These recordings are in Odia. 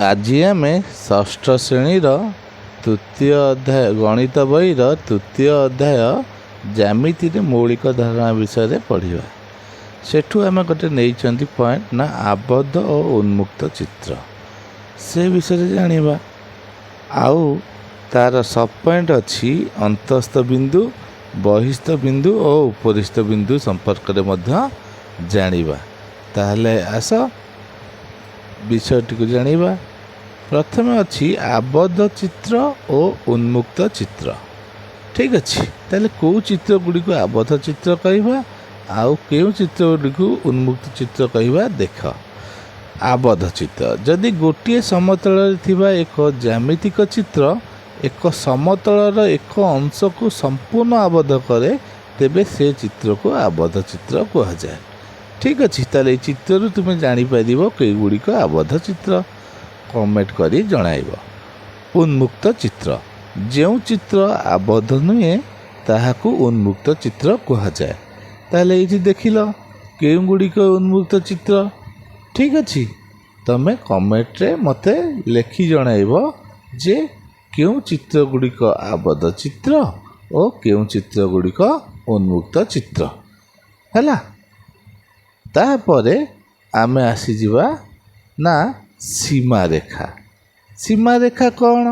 ଆଜି ଆମେ ଷଷ୍ଠ ଶ୍ରେଣୀର ତୃତୀୟ ଅଧ୍ୟାୟ, ଗଣିତ ବହିର ତୃତୀୟ ଅଧ୍ୟାୟ ଜ୍ୟାମିତିରେ ମୌଳିକ ଧାରଣା ବିଷୟରେ ପଢ଼ିବା। ସେଠୁ ଆମେ ଗୋଟେ ନେଇଛନ୍ତି ପଏଣ୍ଟ ନା ଆବଦ୍ଧ ଓ ଉନ୍ମୁକ୍ତ ଚିତ୍ର, ସେ ବିଷୟରେ ଜାଣିବା। ଆଉ ତାର ସବ୍ ପଏଣ୍ଟ ଅଛି ଅନ୍ତସ୍ଥ ବିନ୍ଦୁ, ବହିସ୍ଥ ବିନ୍ଦୁ ଓ ଉପରିସ୍ଥ ବିନ୍ଦୁ ସମ୍ପର୍କରେ ମଧ୍ୟ ଜାଣିବା। ତାହେଲେ ଆସ, ବିଷୟଟିକୁ ଜାଣିବା। ପ୍ରଥମେ ଅଛି ଆବଦ୍ଧ ଚିତ୍ର ଓ ଉନ୍ମୁକ୍ତ ଚିତ୍ର। ଠିକ୍ ଅଛି। ତାହେଲେ କେଉଁ ଚିତ୍ର ଗୁଡ଼ିକୁ ଆବଦ୍ଧ ଚିତ୍ର କହିବା ଆଉ କେଉଁ ଚିତ୍ର ଗୁଡ଼ିକୁ ଉନ୍ମୁକ୍ତ ଚିତ୍ର କହିବା, ଦେଖ। ଆବଦ୍ଧ ଚିତ୍ର: ଯଦି ଗୋଟିଏ ସମତଳରେ ଥିବା ଏକ ଜ୍ୟାମିତିକ ଚିତ୍ର ଏକ ସମତଳର ଏକ ଅଂଶକୁ ସମ୍ପୂର୍ଣ୍ଣ ଆବଦ୍ଧ କରେ, ତେବେ ସେ ଚିତ୍ରକୁ ଆବଦ୍ଧ ଚିତ୍ର କୁହାଯାଏ। ଠିକ୍ ଅଛି। ତାହେଲେ ଏଇ ଚିତ୍ରରୁ ତୁମେ ଜାଣିପାରିବ କେଉଁଗୁଡ଼ିକ ଆବଦ୍ଧ ଚିତ୍ର। କମେଣ୍ଟ କରି ଜଣାଇବ। ଉନ୍ମୁକ୍ତ ଚିତ୍ର: ଯେଉଁ ଚିତ୍ର ଆବଦ୍ଧ ନୁହେଁ, ତାହାକୁ ଉନ୍ମୁକ୍ତ ଚିତ୍ର କୁହାଯାଏ। ତାହେଲେ ଏଇଠି ଦେଖିଲ କେଉଁଗୁଡ଼ିକ ଉନ୍ମୁକ୍ତ ଚିତ୍ର। ଠିକ୍ ଅଛି। ତମେ କମେଣ୍ଟରେ ମୋତେ ଲେଖି ଜଣାଇବ ଯେ କେଉଁ ଚିତ୍ର ଗୁଡ଼ିକ ଆବଦ୍ଧ ଚିତ୍ର ଓ କେଉଁ ଚିତ୍ର ଗୁଡ଼ିକ ଉନ୍ମୁକ୍ତ ଚିତ୍ର ହେଲା। ତାପରେ ଆମେ ଆସିଯିବା ନା ସୀମାରେଖା। ସୀମାରେଖା କ'ଣ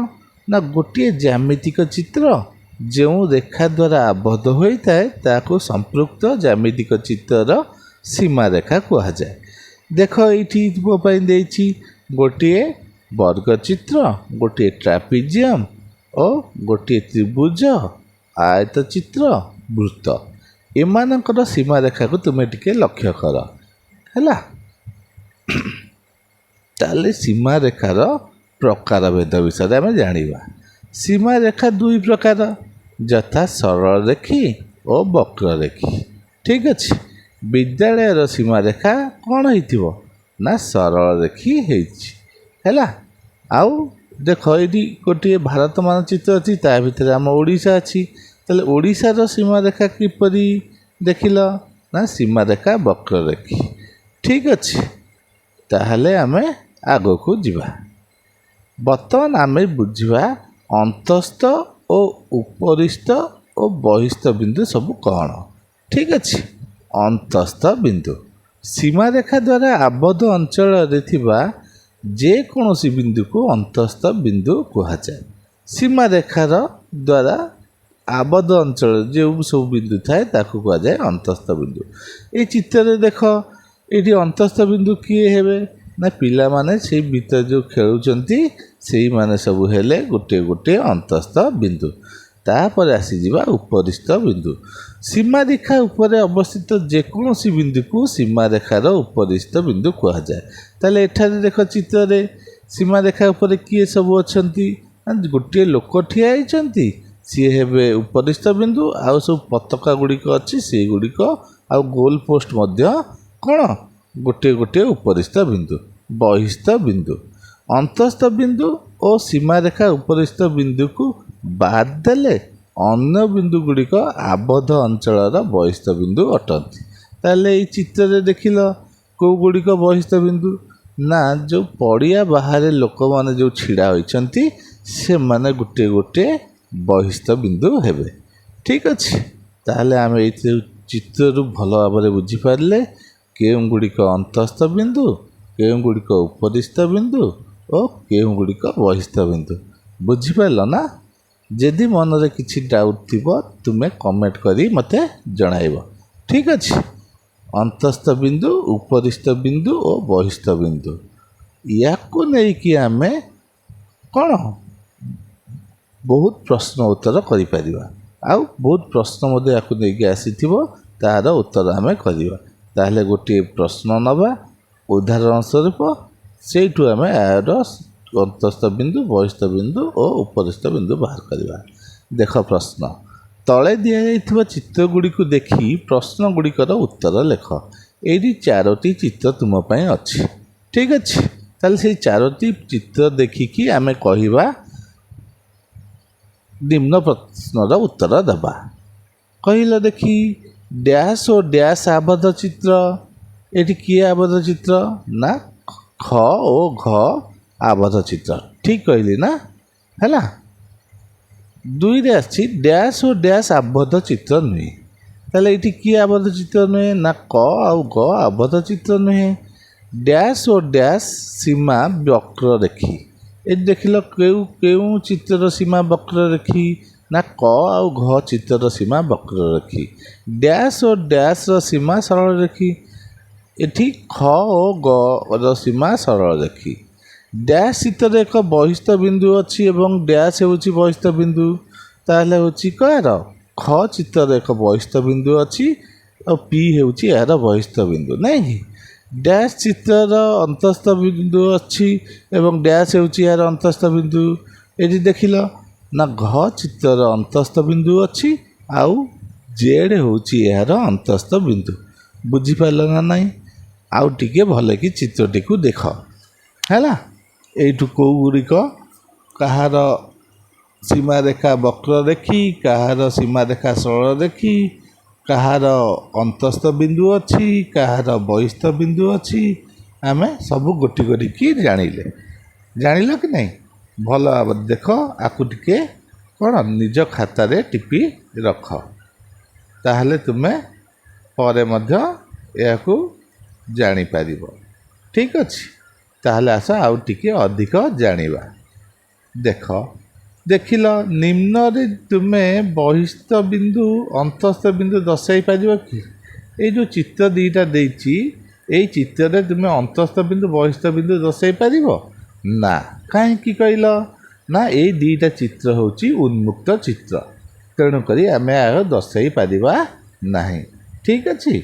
ନା ଗୋଟିଏ ଜ୍ୟାମିତିକ ଚିତ୍ର ଯେଉଁ ରେଖା ଦ୍ୱାରା ଆବଦ୍ଧ ହୋଇଥାଏ, ତାହାକୁ ସମ୍ପୃକ୍ତ ଜ୍ୟାମିତିକ ଚିତ୍ରର ସୀମାରେଖା କୁହାଯାଏ। ଦେଖ, ଏଇଠି ତୁମ ପାଇଁ ଦେଇଛି ଗୋଟିଏ ବର୍ଗ ଚିତ୍ର, ଗୋଟିଏ ଟ୍ରାପିଜିୟମ୍ ଓ ଗୋଟିଏ ତ୍ରିଭୁଜ, ଆୟତ ଚିତ୍ର, ବୃତ୍ତ। ଏମାନଙ୍କର ସୀମାରେଖାକୁ ତୁମେ ଟିକେ ଲକ୍ଷ୍ୟ କର। ହେଲା। ତାହେଲେ ସୀମାରେଖାର ପ୍ରକାରଭେଦ ବିଷୟରେ ଆମେ ଜାଣିବା। ସୀମାରେଖା ଦୁଇ ପ୍ରକାର, ଯଥା ସରଳରେଖୀ ଓ ବକ୍ରରେଖୀ। ଠିକ୍ ଅଛି। ବିଦ୍ୟାଳୟର ସୀମାରେଖା କ'ଣ ହେଇଥିବ ନା ସରଳରେଖୀ ହେଇଛି। ହେଲା। ଆଉ ଦେଖ, ଏଇଠି ଗୋଟିଏ ଭାରତ ମାନଚିତ୍ର ଅଛି, ତା ଭିତରେ ଆମ ଓଡ଼ିଶା ଅଛି। ତାହେଲେ ଓଡ଼ିଶାର ସୀମାରେଖା କିପରି ଦେଖିଲ ନା ସୀମାରେଖା ବକ୍ରରେଖୀ। ଠିକ୍ ଅଛି। ତାହେଲେ ଆମେ ଆଗକୁ ଯିବା। ବର୍ତ୍ତମାନ ଆମେ ବୁଝିବା ଅନ୍ତସ୍ଥ ଓ ଉପରିସ୍ଥ ଓ ବହିସ୍ଥ ବିନ୍ଦୁ ସବୁ କ'ଣ। ଠିକ୍ ଅଛି। ଅନ୍ତସ୍ଥ ବିନ୍ଦୁ: ସୀମାରେଖା ଦ୍ୱାରା ଆବଦ୍ଧ ଅଞ୍ଚଳରେ ଥିବା ଯେକୌଣସି ବିନ୍ଦୁକୁ ଅନ୍ତସ୍ଥ ବିନ୍ଦୁ କୁହାଯାଏ। ସୀମାରେଖାର ଦ୍ୱାରା ଆବଦ୍ଧ ଅଞ୍ଚଳରେ ଯେଉଁ ସବୁ ବିନ୍ଦୁ ଥାଏ, ତାକୁ କୁହାଯାଏ ଅନ୍ତସ୍ଥ ବିନ୍ଦୁ। ଏଇ ଚିତ୍ରରେ ଦେଖ, ଏଇଠି ଅନ୍ତସ୍ଥ ବିନ୍ଦୁ କିଏ ହେବେ ନା ପିଲାମାନେ ସେଇ ଭିତରେ ଯେଉଁ ଖେଳୁଛନ୍ତି, ସେଇମାନେ ସବୁ ହେଲେ ଗୋଟିଏ ଗୋଟିଏ ଅନ୍ତସ୍ଥ ବିନ୍ଦୁ। ତାପରେ ଆସିଯିବା ଉପରିସ୍ଥ ବିନ୍ଦୁ। ସୀମାରେଖା ଉପରେ ଅବସ୍ଥିତ ଯେକୌଣସି ବିନ୍ଦୁକୁ ସୀମାରେଖାର ଉପରିସ୍ଥ ବିନ୍ଦୁ କୁହାଯାଏ। ତାହେଲେ ଏଠାରେ ଦେଖ, ଚିତ୍ରରେ ସୀମାରେଖା ଉପରେ କିଏ ସବୁ ଅଛନ୍ତି ନା ଗୋଟିଏ ଲୋକ ଠିଆ ହେଇଛନ୍ତି, ସିଏ ହେବେ ଉପରିସ୍ଥ ବିନ୍ଦୁ। ଆଉ ସବୁ ପତାକା ଗୁଡ଼ିକ ଅଛି, ସେଇଗୁଡ଼ିକ ଆଉ ଗୋଲ ପୋଷ୍ଟ ମଧ୍ୟ କ'ଣ ଗୋଟିଏ ଗୋଟିଏ ଉପରିସ୍ଥ ବିନ୍ଦୁ। ବହିସ୍ଥ ବିନ୍ଦୁ: ଅନ୍ତସ୍ଥ ବିନ୍ଦୁ ଓ ସୀମାରେଖା ଉପରିସ୍ଥ ବିନ୍ଦୁକୁ ବାଦ ଦେଲେ ଅନ୍ୟ ବିନ୍ଦୁ ଗୁଡ଼ିକ ଆବଦ୍ଧ ଅଞ୍ଚଳର ବହିସ୍ଥ ବିନ୍ଦୁ ଅଟନ୍ତି। ତାହେଲେ ଏଇ ଚିତ୍ରରେ ଦେଖିଲ କେଉଁ ଗୁଡ଼ିକ ବହିସ୍ଥ ବିନ୍ଦୁ ନା ଯେଉଁ ପଡ଼ିଆ ବାହାରେ ଲୋକମାନେ ଯେଉଁ ଛିଡ଼ା ହୋଇଛନ୍ତି, ସେମାନେ ଗୋଟିଏ ଗୋଟିଏ ବହିସ୍ଥ ବିନ୍ଦୁ ହେବେ। ଠିକ୍ ଅଛି। ତାହେଲେ ଆମେ ଏଇଥିରୁ ଚିତ୍ରରୁ ଭଲ ଭାବରେ ବୁଝିପାରିଲେ କେଉଁ ଗୁଡ଼ିକ ଅନ୍ତସ୍ଥ ବିନ୍ଦୁ, କେଉଁ ଗୁଡ଼ିକ ଉପରିସ୍ଥ ବିନ୍ଦୁ ଓ କେଉଁ ଗୁଡ଼ିକ ବହିସ୍ଥ ବିନ୍ଦୁ। ବୁଝିପାରିଲ ନା? ଯଦି ମନରେ କିଛି ଡାଉଟ୍ ଥିବ, ତୁମେ କମେଣ୍ଟ କରି ମୋତେ ଜଣାଇବ। ଠିକ୍ ଅଛି। ଅନ୍ତସ୍ଥ ବିନ୍ଦୁ, ଉପରିସ୍ଥ ବିନ୍ଦୁ ଓ ବହିସ୍ଥ ବିନ୍ଦୁ, ୟାକୁ ନେଇକି ଆମେ କ'ଣ ବହୁତ ପ୍ରଶ୍ନ ଉତ୍ତର କରିପାରିବା। ଆଉ ବହୁତ ପ୍ରଶ୍ନ ମଧ୍ୟ ୟାକୁ ନେଇକି ଆସିଥିବ, ତାହାର ଉତ୍ତର ଆମେ କରିବା। ତାହେଲେ ଗୋଟିଏ ପ୍ରଶ୍ନ ନେବା ଉଦାହରଣ ସ୍ୱରୂପ, ସେଇଠୁ ଆମେ ଏହାର ଅନ୍ତସ୍ଥ ବିନ୍ଦୁ, ବହିସ୍ଥ ବିନ୍ଦୁ ଓ ଉପରିସ୍ଥ ବିନ୍ଦୁ ବାହାର କରିବା। ଦେଖ ପ୍ରଶ୍ନ: ତଳେ ଦିଆଯାଇଥିବା ଚିତ୍ର ଗୁଡ଼ିକୁ ଦେଖି ପ୍ରଶ୍ନ ଗୁଡ଼ିକର ଉତ୍ତର ଲେଖ। ଏଇଠି ଚାରୋଟି ଚିତ୍ର ତୁମ ପାଇଁ ଅଛି। ଠିକ୍ ଅଛି। ତାହେଲେ ସେଇ ଚାରୋଟି ଚିତ୍ର ଦେଖିକି ଆମେ କହିବା, ନିମ୍ନ ପ୍ରଶ୍ନର ଉତ୍ତର ଦେବା। କହିଲ ଦେଖି, ଡ୍ୟାସ୍ ଓ ଡ୍ୟାସ୍ ଆବଦ୍ଧ ଚିତ୍ର। ଏଠି କିଏ ଆବଦ୍ଧ ଚିତ୍ର ନା ଖ ଓ ଘ। ଆବଦ୍ଧ ଚିତ୍ର। ଠିକ୍ କହିଲି ନା? ହେଲା। ଦୁଇରେ ଆସିଛି, ଡ୍ୟାସ୍ ଓ ଡ୍ୟାସ୍ ଆବଦ୍ଧ ଚିତ୍ର ନୁହେଁ। ତାହେଲେ ଏଇଠି କିଏ ଆବଦ୍ଧ ଚିତ୍ର ନୁହେଁ? ନା, କ ଆଉ ଗ ଆବଦ୍ଧ ଚିତ୍ର ନୁହେଁ। ଡ୍ୟାସ୍ ଓ ଡ୍ୟାସ୍ ସୀମା ବକ୍ରରେଖୀ। ଏଠି ଦେଖିଲ, କେଉଁ କେଉଁ ଚିତ୍ରର ସୀମା ବକ୍ରରେଖୀ? ନା, କ ଆଉ ଘ ଚିତ୍ରର ସୀମା ବକ୍ରରେଖୀ। ଡ୍ୟାସ୍ ଓ ଡ୍ୟାସ୍ର ସୀମା ସରଳରେଖୀ। ଏଠି ଖ ଓ ଗର ସୀମା ସରଳରେଖୀ। ଡ୍ୟାସ୍ ଚିତ୍ରରେ ଏକ ବହିସ୍ଥ ବିନ୍ଦୁ ଅଛି ଏବଂ ଡ୍ୟାସ୍ ହେଉଛି ବହିସ୍ଥ ବିନ୍ଦୁ। ତାହେଲେ ହେଉଛି କାହାର? ଖ ଚିତ୍ରରେ ଏକ ବହିସ୍ଥ ବିନ୍ଦୁ ଅଛି ଆଉ ପି ହେଉଛି ଏହାର ବହିସ୍ଥ ବିନ୍ଦୁ, ନାଇଁ କି? ଡ୍ୟାସ୍ ଚିତ୍ରର ଅନ୍ତସ୍ଥ ବିନ୍ଦୁ ଅଛି ଏବଂ ଡ୍ୟାସ୍ ହେଉଛି ଏହାର ଅନ୍ତସ୍ଥ ବିନ୍ଦୁ। ଏଠି ଦେଖିଲ ନା, ଘ ଚିତ୍ରର ଅନ୍ତସ୍ଥ ବିନ୍ଦୁ ଅଛି ଆଉ ଜେଡ଼୍ ହେଉଛି ଏହାର ଅନ୍ତସ୍ଥ ବିନ୍ଦୁ। ବୁଝିପାରିଲ ନା ନାହିଁ? ଆଉ ଟିକେ ଭଲକି ଚିତ୍ରଟିକୁ ଦେଖ। ହେଲା, ଏଇଠୁ କେଉଁ ଗୁଡ଼ିକ, କାହାର ସୀମାରେଖା ବକ୍ରରେଖୀ, କାହାର ସୀମାରେଖା ସରଳରେଖୀ, କାହାର ଅନ୍ତସ୍ଥ ବିନ୍ଦୁ ଅଛି, କାହାର ବହିସ୍ଥ ବିନ୍ଦୁ ଅଛି, ଆମେ ସବୁ ଗୋଟି ଗୋଟିକି ଜାଣିଲେ। ଜାଣିଲ କି ନାହିଁ? ଭଲ ଭାବରେ ଦେଖ ଆକୁ ଟିକେ। କ'ଣ ନିଜ ଖାତାରେ ଟିପି ରଖ, ତାହେଲେ ତୁମେ ପରେ ମଧ୍ୟ ଏହାକୁ ଜାଣିପାରିବ। ଠିକ୍ ଅଛି, ତାହେଲେ ଆସ ଆଉ ଟିକେ ଅଧିକ ଜାଣିବା। ଦେଖ, ଦେଖିଲ, ନିମ୍ନରେ ତୁମେ ବହିସ୍ଥ ବିନ୍ଦୁ, ଅନ୍ତସ୍ଥ ବିନ୍ଦୁ ଦର୍ଶାଇ ପାରିବ କି? ଏଇ ଯେଉଁ ଚିତ୍ର ଦୁଇଟା ଦେଇଛି, ଏଇ ଚିତ୍ରରେ ତୁମେ ଅନ୍ତସ୍ଥ ବିନ୍ଦୁ, ବହିସ୍ଥ ବିନ୍ଦୁ ଦର୍ଶାଇ ପାରିବ ନା? କାହିଁକି କହିଲ? ନା, ଏଇ ଦୁଇଟା ଚିତ୍ର ହେଉଛି ଉନ୍ମୁକ୍ତ ଚିତ୍ର, ତେଣୁକରି ଆମେ ଏହାକୁ ଦର୍ଶାଇ ପାରିବା ନାହିଁ। ଠିକ୍ ଅଛି।